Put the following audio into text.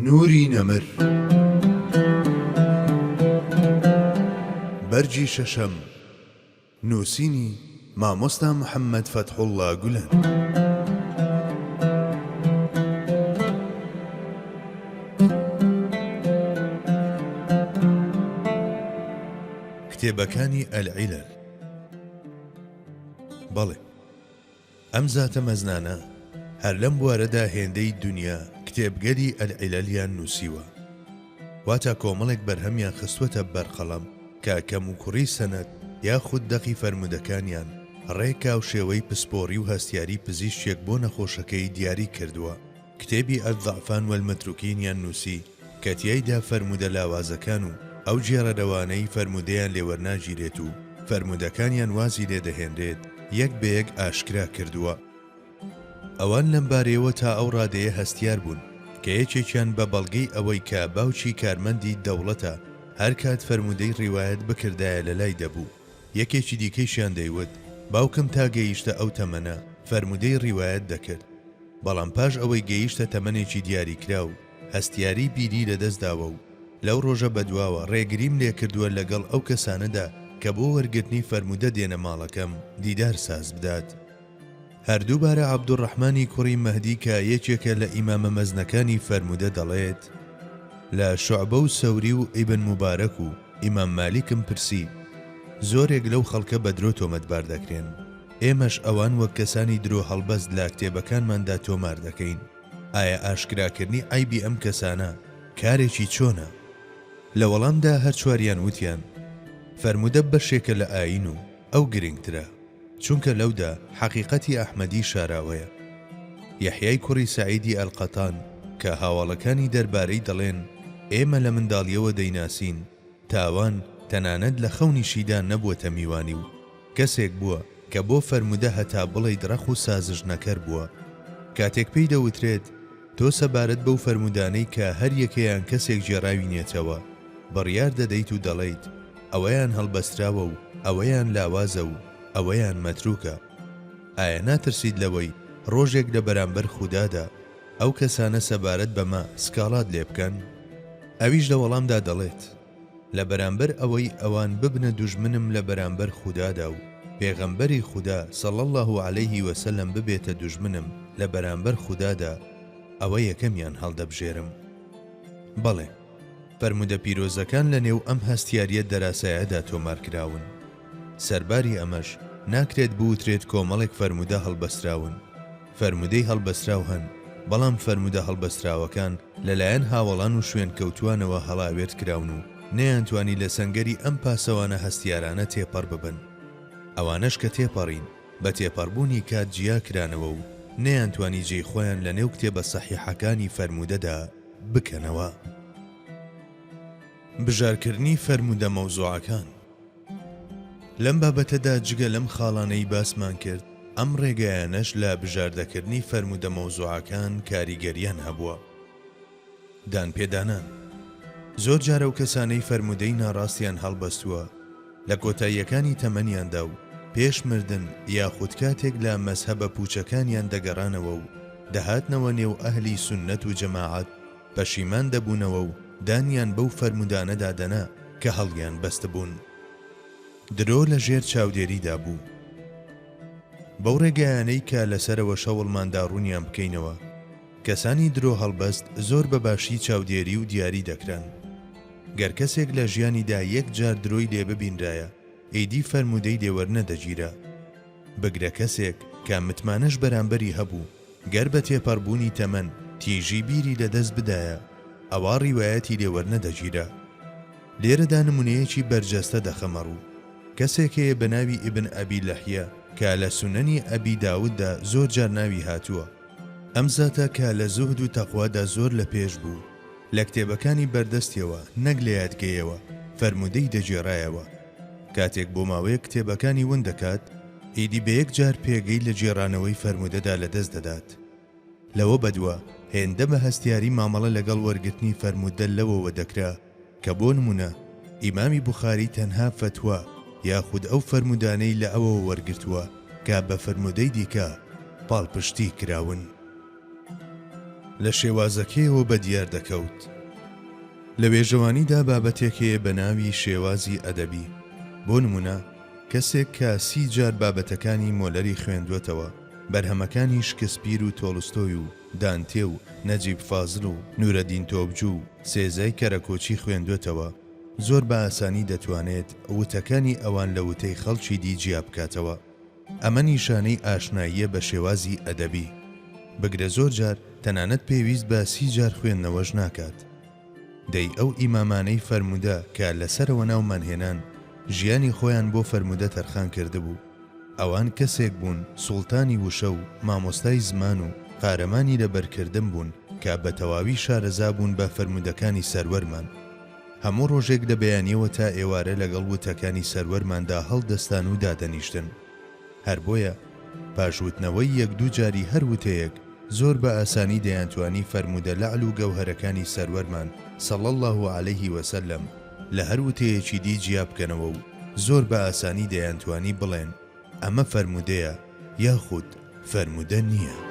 نوری نەمر. بەرگی شەشەم. نووسینی، مامۆستا محەممەد فەتحوڵڵا گولەن. کتێبەکانی العلل. بەڵێ. ئەم زاتە مەزنانە هەر لەم بوارەدا هێندەی دونیا کتێبگەلی العللیان نووسیوە. واتە کۆمەڵێک بەرهەمیان خستووەتە بەر قەڵەم کە کەموکوڕی سەنەد یاخود دەقی فەرموودەکانیان ڕێک هاوشێوەی پسپۆڕی و هەستیاری پزیشکێک بۆ نەخۆشەکەی دیاری کردووە. کتێبی الضعفان والمتروکین یان نووسی کە تیایدا فەرموودە لاوازەکان و ئەو گێڕەرەوانەی فەرموودەیان لێ وەرناگیرێت و فەرموودەکانیان وازی لێ دەهێنرێت یەک بە یەک ئاشکرا کردووە. ئەوان لەم بارەیەوە تا ئەو ڕادەیە هەستیار بوون کە یەکێکیان بە بەڵگەی ئەوەی کە باوکی کارمەندی دەوڵەتە هەر کات فەرموودەی ڕیوایەت بکردایە لە لای دەبوو، یەکێکی دیکەیشیان دەیوت باوکم تا گەیشتە ئەو تەمەنە فەرموودەی ڕیوایەت دەکرد، بەڵام پاش ئەوەی گەیشتە تەمەنێکی دیاریکراو هەستیاری بیری لەدەست داوە و لەو ڕۆژە بەدواوە ڕێگریم لێکردووە لەگەڵ ئەو کەسانەدا کە بۆ وەرگرتنی فەرموودە دێنە ماڵەکەم دیدار ساز بدات. هەر دووبارە عەبدولڕەحمانی کوڕی مەهدی کە یەکێکە لە ئیمامە مەزنەکانی فەرموودە دەڵێت، لە شوعبە و سەوری و ئیبن موبارەک و ئیمام مالیکم پرسی، زۆرێک لەو خەڵکە بە درۆ تۆمەتبار دەکرێن، ئێمەش ئەوان وەک کەسانی درۆ هەڵبەست لە کتێبەکانماندا تۆمار دەکەین، ئایا ئاشکراکردنی عەیبی ئەم کەسانە کارێکی چۆنە؟ لە وەڵامدا هەر چواریان وتیان، فەرموودە بەشێکە لە ئایین و ئەو گرنگترە. چونکە لەودا حەقیقەتی ئەحمەدی شاراوەیە. یەحیای کوڕی سەعیدی ئەلقەتان کە هاواڵەکانی دەربارەی دەڵێن ئێمە لە منداڵیەوە دەیناسین، تاوان تەنانەت لە خەونیشیدا نەبووەتە میوانی و کەسێک بووە کە بۆ فەرموودە هەتا بڵێیت ڕەق و سازشنەکەر بووە. کاتێک پێی دەوترێت تۆ سەبارەت بەو فەرموودانەی کە هەر یەکەیان کەسێک گێڕاوینێتەوە بڕیار دەدەیت و دەڵێیت ئەوەیان هەڵبەستراوە و ئەوەیان لاوازە و ئەوەیان مەتروکە. ئایا ناترسیت لەوەی ڕۆژێک لە بەرامبەر خودادا ئەو کەسانە سەبارەت بەمە سکاڵات لێ بکەن؟ ئەویش لە وەڵامدا دەڵێت، لە بەرامبەر ئەوەی ئەوان ببنە دوژمنم لە بەرامبەر خودادا و پێغەمبەری خودا صلی اللە علیه وسلم ببێتە دوژمنم لە بەرامبەر خودادا ئەوە یەکەمیان هەڵدەبژێرم. بەڵێ. فەرموودە پیرۆزەکان لە نێو ئەم هەستیارییە دەراسایەدا تۆمار کراون. سەرباری ئەمەش، ناکرێت بوترێت کۆمەڵێک فەرموودە هەڵبەستراون. فەرموودەی هەڵبەستراو هەن، بەڵام فەرموودە هەڵبەستراوەکان لە لایەن هاوەڵان و شوێنکەوتووانەوە هەڵاوێرد کراون و نەیانتوانی لە سەنگەری ئەم پاسەوانە هەستیارانە تێپەڕ ببن. ئەوانەش کە تێپەڕین، بە تێپەڕبوونی کات جیا کرانەوە و نەیانتوانی جێی خۆیان لە نێو کتێبە سەحیحەکانی فەرموودەدا بکەنەوە. بژارکردنی فەرموودە مەوزوعەکان. لەم بابەتەدا جگە لەم خاڵانەی باسمان کرد، ئەم ڕێگایانەش لە بژاردەکردنی فەرموودە مەوزوعەکان کاریگەریان هەبووە. دانپێدانان. زۆر جار ئەو کەسانەی فەرموودەی ناڕاستیان هەڵبەستووە، لە کۆتاییەکانی تەمەنیاندا و پێش مردن یاخود کاتێک لە مەزهەبە پووچەکانیان دەگەڕانەوە و دەهاتنەوە نێو ئەهلی سوننەت و جەماعەت پەشیمان دەبوونەوە و دانیان بەو فەرموودانەدا دەنا کە هەڵیان بەستبوون. درۆ لە ژێر چاودێریدا بوو. بەو ڕێگایانەی کە لە سەرەوەش هەوڵماندا ڕوونیان بکەینەوە، کەسانی درۆ هەڵبەست زۆر بە باشی چاودێری و دیاری دەکران. گەر کەسێک لە ژیانیدا یەک جار درۆی لێ ببینرایە، ئیدی فەرموودەی لێ وەرنەدەگیرا. بگرە کەسێک کە متمانەش بەرامبەری هەبوو، گەر بە تێپەڕبوونی تەمەن تیژی بیری لە دەست بدایە، ئەوا ڕیوایەتی لێ وەرنەدەگیرا. لێرەدا نموونەیەکی بەرجەستە دەخەمە ڕوو. کەسێک هەیە بە ناوی ئیبن ئەبی لەحیە کە لە سونەنی ئەبی داوددا زۆر جار ناوی هاتووە. ئەم زاتە کە لە زوهد و تەقوادا زۆر لە پێش بوو، لە کتێبەکانی بەردەستیەوە نەک لە یادگەیەوە فەرموودەی دەگێڕایەوە. کاتێک بۆ ماوەیەک کتێبەکانی ون دەکات، ئیدی بە یەکجار پێگەی لە گێڕانەوەی فەرموودەدا لەدەست دەدات. لەوە بەدوا هێندە بە هەستیاری مامەڵە لەگەڵ وەرگرتنی فەرموودە لەوەوە دەکرا کە بۆ نموونە ئیمامی بوخاری تەنها فەتوا یاخود ئەو فەرموودانەی لە ئەوەوە وەرگرتووە کە بە فەرموودەی دیکە پاڵپشتی کراون. لە شێوازەکەیەوە بەدیار دەکەوت. لە وێژەوانیدا بابەتێک هەیە بە ناوی شێوازی ئەدەبی. بۆ نموونە کەسێک کە سی جار بابەتەکانی مۆلەری خوێندووەتەوە، بەرهەمەکانی شکسپیر و تۆڵستۆی و دانتێ و نەجیب فازل و نورەدین تۆپجو و سێزای کەرەکۆچی خوێندووەتەوە، زۆر بە ئاسانی دەتوانێت وتەکانی ئەوان لە وتەی خەڵکی دی جیا بکاتەوە. ئەمە نیشانەی ئاشناییە بە شێوازی ئەدەبی. بگرە زۆر جار تەنانەت پێویست بە سی جار خوێندنەوەش ناکات. دەی ئەو ئیمامانەی فەرموودە کە لە سەرەوە ناومان هێنان، ژیانی خۆیان بۆ فەرموودە تەرخان کردبوو. ئەوان کەسێک بوون سوڵتانی وشە و مامۆستای زمان و قارەمانی لەبەرکردن بوون کە بە تەواوی شارەزا بوون بە فەرموودەکانی سەروەرمان. هەموو ڕۆژێک لە بەیانیەوە تا ئێوارە لەگەڵ وتەکانی سەروەرماندا هەڵدەستان و دادەنیشتن. هەر بۆیە پاش وتنەوەی یەک دوو جاری هەر وتەیەک زۆر بە ئاسانی دەیانتوانی فەرموودە لەعل و گەوهەرەکانی سەروەرمان صلی اللە علیه وسلم لە هەر وتەیەکی دی جیا بکەنەوە و زۆر بە ئاسانی دەیانتوانی بڵێن ئەمە فەرموودەیە یاخود فەرموودە نییە.